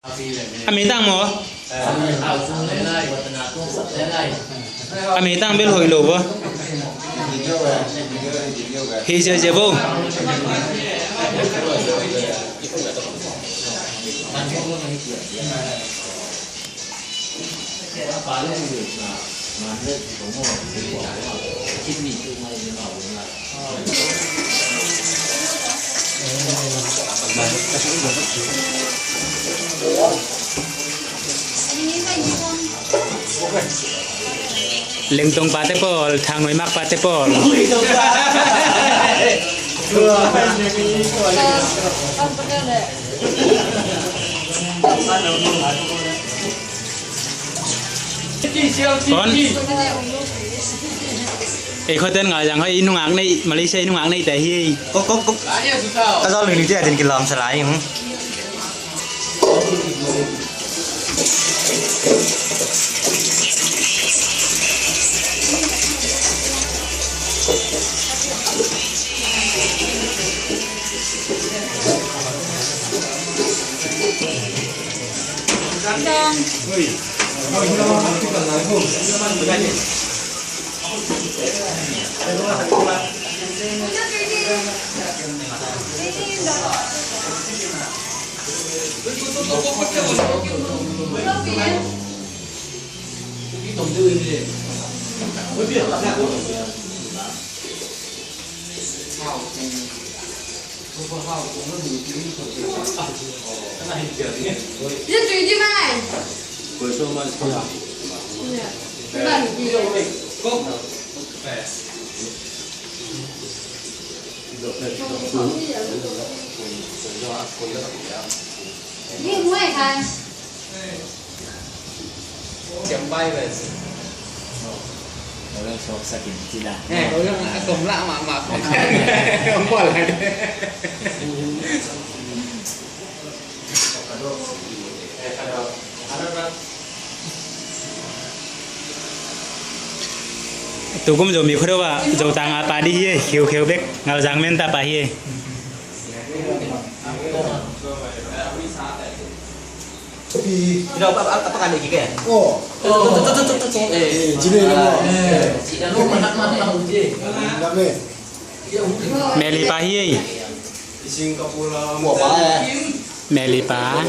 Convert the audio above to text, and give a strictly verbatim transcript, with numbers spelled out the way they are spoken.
A meitang maw? A meitang bel hoih lo vo. Hi ziazia vo. Lengtong pate pawl, Thangnuai mak pate pawl. Kon. Ei khoten ngai jang hoi, i nungak nei, Malaysia i nungak nei te hi. Kok, kok, kok. Ka zol ni ni te a din kilawm sa lai, hmm. Tukum Zomi Khuado ah Zotang a pa ding hi ei, khiukheu bek, Ngauzang menta pa hi ei. Meli pa hi ei. Meli pa.